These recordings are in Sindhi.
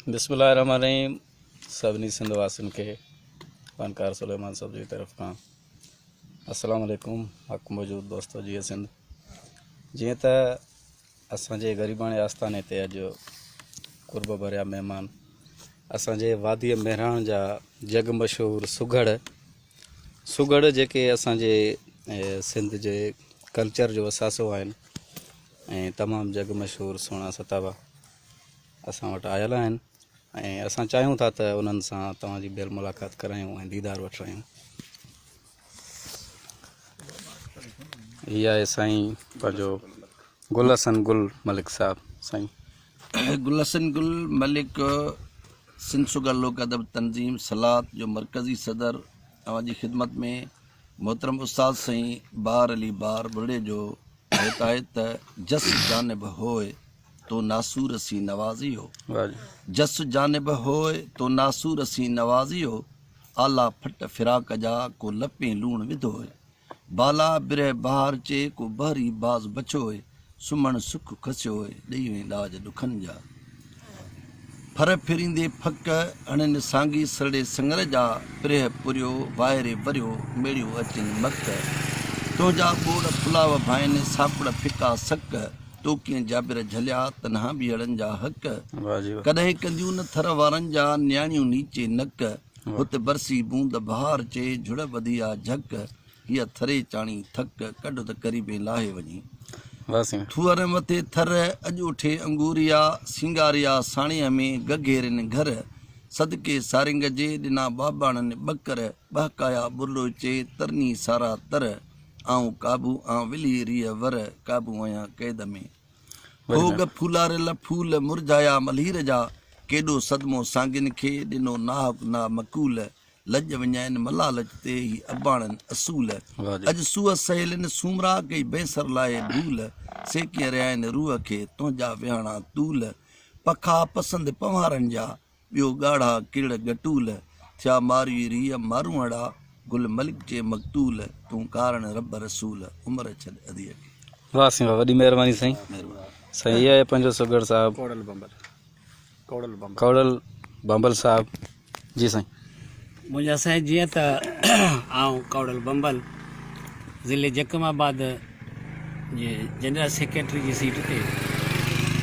بسم الله الرحمن الرحيم سڀني سنڌ واسين کي فنڪار سليمان صاحب جي طرف کان السلام عليڪم حق موجود دوستو جي سنڌ جيئن ته اسان جي غريباڻي آستاني تي اڄ قرب ڀريا مهمان اسان جي وادي مهراڻ جا جڳ مشهور سگهڙ سگهڙ جيڪي اسان جي سنڌ جي ڪلچر جو اثاثو آهن ۽ تمام جڳ مشهور سهڻا ستابا اسان وٽ آيل آهن ۽ اسان چاهيون ٿا ته انهن سان توهان جي ٻيهر ملاقات ڪرايون ۽ ديدار وٺرايون. هي آهي سائين پنهنجو گل حسن گل ملڪ صاحب سائين. گل حسن گل ملڪ سنڌ سگهڙ لوڪ ادب تنظيم سلات جو مرڪزي صدر اوهان جي خدمت ۾ محترم استاد سائين بار علي بار ٻرڙي جو بيت آهي ته جس جانب هوء تو ناسور سين نوازيو. جس جانب هوء تو ناسور سين نوازيو. آلا ڦٽ فراق جا ڪو لپين لوڻ وڌوء. بالا برهه بهار چي ڪو بحري باز بڇوء. سمهڻ سک کسيوء ڏئي وئين ڏاج ڏکن جا. ڦر ڦريندي ڦڪ هڻين سانگي سرڙي سڱر جا. پرهه پوريو وائري وريو ميڙيو اچين مڪ. تنهنجا ٻوڙ پلاء ڀائين ساڪڙ ڦڪا سڪ. تو ڪيئن جابر جهليا تنها ٻيئڙن جا حق. ڪڏهن ڪنديون نه ٿر وارن جا نياڻيون نيچي نڪ. هت برسي بوند بهار چي جهڙ ٻڌي آ جهڪ. هيء ٿري چاڻي ٿڪ ڪڍ ته قريبين لاهي وڃي. ٿوهر مٿي ٿر اڄ اٺي انگوريا سينگاريا ساڻيهه ۾ گگهيرين گهر. صدقي سارنگ جي ڏنا ٻاٻاڻن ٻڪر ٻهڪايا ٻرڙو چي ترني سارا تر. آئون قابو آن ولهي ريء ور، قابو آهيان قيد ۾. ڦوڳ ڦولاريل ڦول، مرجهايا ملهير جا، ڪيڏو صدمو سانگين کي، ڏنو ناحق نامقول. لڄ وڃائين ملالچ تي، هي اباڻن اصول. اڄ سوء سهيلين سومرا، ڪئي بيسر لاهي ڀول. سي ڪيئن رهائين روح کي، تنهنجا ويهاڻا طول. پکا پسند پنهوارن جا، ٻيو ڳاڙها ڪرڙ ڳٽول، ٿيا ماروي ريء مارونئڙا، گل ملڪ چي مقتول، تون ڪارڻ رب رسول، عمر ڇڏ اديء کي. واه سائين واه وڏي مهرباني سائين سائين هي آهي پنهنجو سگهڙ صاحب Koral bumble Koral bumble Koral bumble صاحب جي سائين. منهنجا سائين جيئن ته آئون ڪوڙل بمبل ضلعي جيڪب آباد جي جنرل سيڪريٽري جي سيٽ تي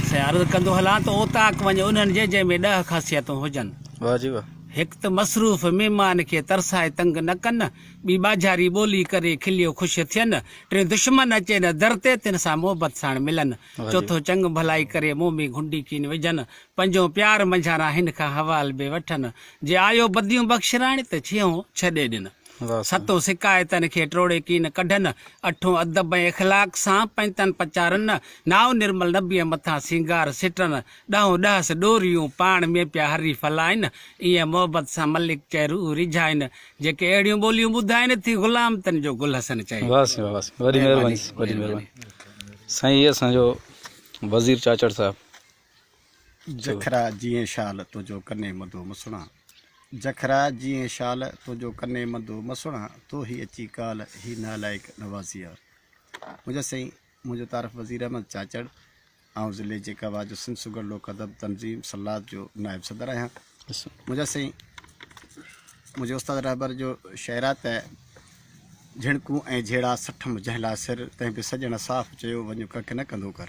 سائين عرض ڪندو هلان ته اوطاق وڃ انهن جي جنهن ۾ ڏهه خاصيتون هجن. واه جي واه. هڪ ته مصروف مهمان کي ترسائي تنگ نه ڪن، ٻي ٻاجهاري ٻولي ڪري کليو خوش ٿين، ٽيون دشمن اچي نه در تي تن سان محبت ساڻ ملن، چوٿون چڱ ڀلائي ڪري منهن ۾ گهنڊي ڪين وجهن، پنجون پيار منجهان راهين کان حوال به وٺن، جي آيو بديون بخشرائڻ ته ڇهون ڇڏي ڏين. ستون سڪايتن کي ٽوڙي ڪين ڪڍن، اٺون ادب ۽ اخلاق سان پئنتن پچارن، نائون نرمل نبيء مٿان سينگار سٽن، ڏهون ڏهس ڏوريون پاڻ ۾ پيا حريف هلائن، ايئن محبت سان ملڪ چئي روح ريجهائن، جيڪي اهڙيون ٻوليون ٻڌائن ٿي غلام تن جو گل حسن چئي. واه سائين واه سائين وڏي مهرباني وڏي مهرباني سائين هي اسان جو وزير چاچڙ صاحب. جکرا جيئين شال تنهنجو ڪني مندو مسڻا جکرا جيئين شال تنهنجو ڪني مندو مسڻا تو هي اچي ڪال هي نالائق نوازيار منهنجا سائين منهنجو تعارف وزير احمد چاچڙ آئون ضلعي جيڪب آباد جو سنڌ سگهڙ لوڪ ادب تنظيم سلات جو نائب صدر آهيان منهنجا سائين منهنجي استاد رهبر جو شعر آ ته جهڻڪون ۽ جهيڙا سٺم جنهن لاء سر، تنهن به سڄڻ صاف چيو وڃ ڪڪ نه ڪندو ڪر.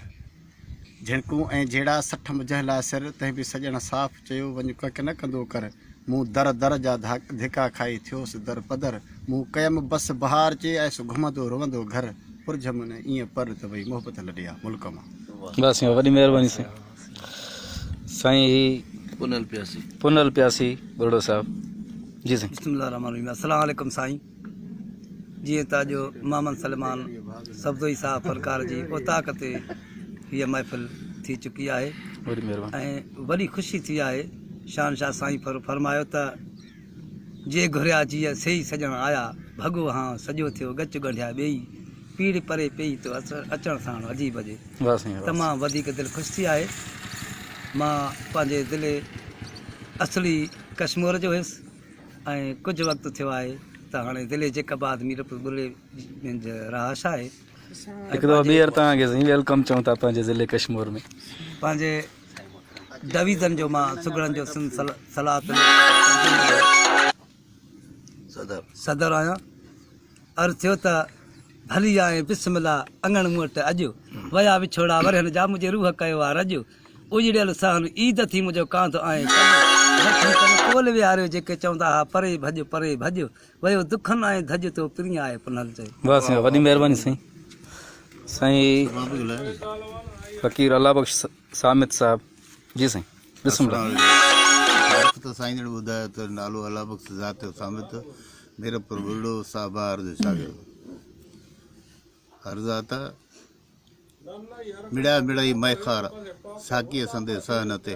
جهڻڪون ۽ جهيڙا سٺم جنهن لاء سر، تنهن به سڄڻ صاف چيو وڃ ڪڪ نه ڪندو ڪر. مون در در جا ڌڪا کائي ٿيوس در پدر، مون ڪيم بس بهار چي آيس گهمندو روئندو گهر، پرجهم نه ايئن پر ته وئي محبت لڏي آ ملڪ مان. واھ سائين وڏي مهرباني سائين. سائين هي پنهل پياسي. پنهل پياسي ٻرڙو صاحب جي سائين. بسم الله الرحمن الرحيم السلام عليڪم سائين جيئن ته اڄ محمد سليمان سبزوئي صاحب فنڪار جي اوطاق تي هيء محفل ٿي چڪي آهي وڏي مهرباني ۽ وڏي خوشي ٿي آهي شان شاهه سائين فرمايو ته جي گهريا جيء سي ئي سڄڻ آيا ڀڳو هانء سڄو ٿيو ڳچ ڳنڍيا ٻيئي پيڙ پري پيئي تو اچڻ ساڻ عجيب جي تمام وڌيڪ دل خوش ٿي آهي. مان پنهنجي ضلعي اصلي ڪشمور جو هيس ۽ ڪجهه وقت ٿيو آهي ته هاڻي ضلعي جيڪب آباد ميرپور ٻرڙي ۾ رهائش آهي. هڪ دفعو ٻيهر توهان کي سائين welcome چئون ٿا پنهنجي ضلعي ڪشمور ۾. پنهنجي ڊويزن جو مان سگهڙن جو سنڌ سلات صدر آهيان. عرض ٿيو ته ڀلي آئين بسم الله اڱڻ مون وٽ اڄ، ويا وڇوڙا ورهين جا منهنجي روح ڪيو آ رڄ، اجڙيل صحن عيد ٿي منهنجو ڪانڌ آئين ڪڄ، وٺي تن ڪول ويهاريو جيڪي چوندا ها پري ڀڄ پري ڀڄ، ويو دکن ۽ ڌڄ تو پرين آء پنهل چئي. واھ سائين وڏي مهرباني سائين سائين فقير الله بخش سامت صاحب جي سائين بسم الله. تعارف ته سائين جن ٻڌايو ته نالو الله بخش ذات سامت ميرپور ٻرڙو صاحب بهار جو شاگرد عرض آ ته مڙيا مڙئي مئخار، ساقيء سندي صحن تي،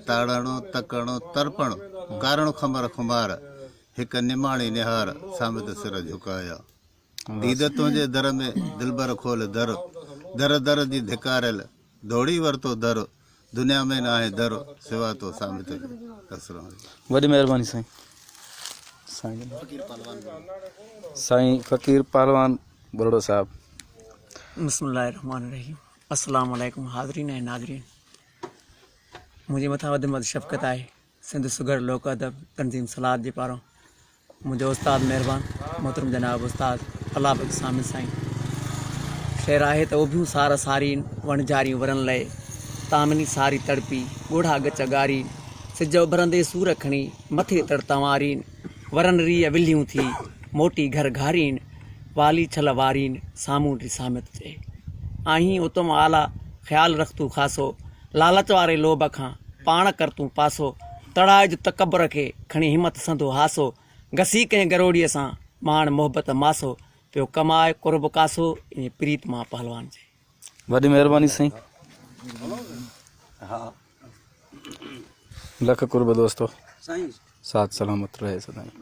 تاڙڻ، تڪڻ، ترپڻ، ڪارڻ خمر خمار، هڪ نماڻي نهار، سامت سر جهڪايا. ديد تنهنجي در ۾، دلبر کول در، در در جي ڌڪاريل، ڌوڙي ورتو در، دنيا ۾ ناهي در، سوا تو سامت جي. السلام عليڪم. وڏي مهرباني سائين. سائين فقير پهلوان ٻرڙو صاحب. بسم الله الرحمٰن الرحيم السلام عليڪم حاضرين ۽ ناظرين منهنجي مٿان وڌ ۾ وڌ شفقت آهي سنڌ سگهڙ لوڪ ادب تنظيم سلاد جي پاران منهنجو استاد مهربان محترم جناب استاد الله بخش سامي سائين شعر آهي ته اڀيون سار سارين وڻجاريون ورن لئي تامني ساري تڙپي ڳوڙها ڳچ ڳارين سج اڀرندي سور کڻي مٿي تڙ تنوارين ورن ريء ولهيون ٿي موٽي گهر گهارين والي ڇل وارين سامونڊي سامت چئي آهين اتم اعليٰ خيال رک تون خاصو لالچ واري لوڀ کان پاڻ ڪر تون پاسو تڙائج تڪبر کي کڻي همت سندو هاسو گسي ڪنهن گروڙيء سان ماڻ محبت ماسو پيو ڪماء قرب ڪاسو ائين پريت مان پهلوان چئي. وڏي مهرباني سائين. لک قرب دوستو. ساٿ سلامت رهي سدائين.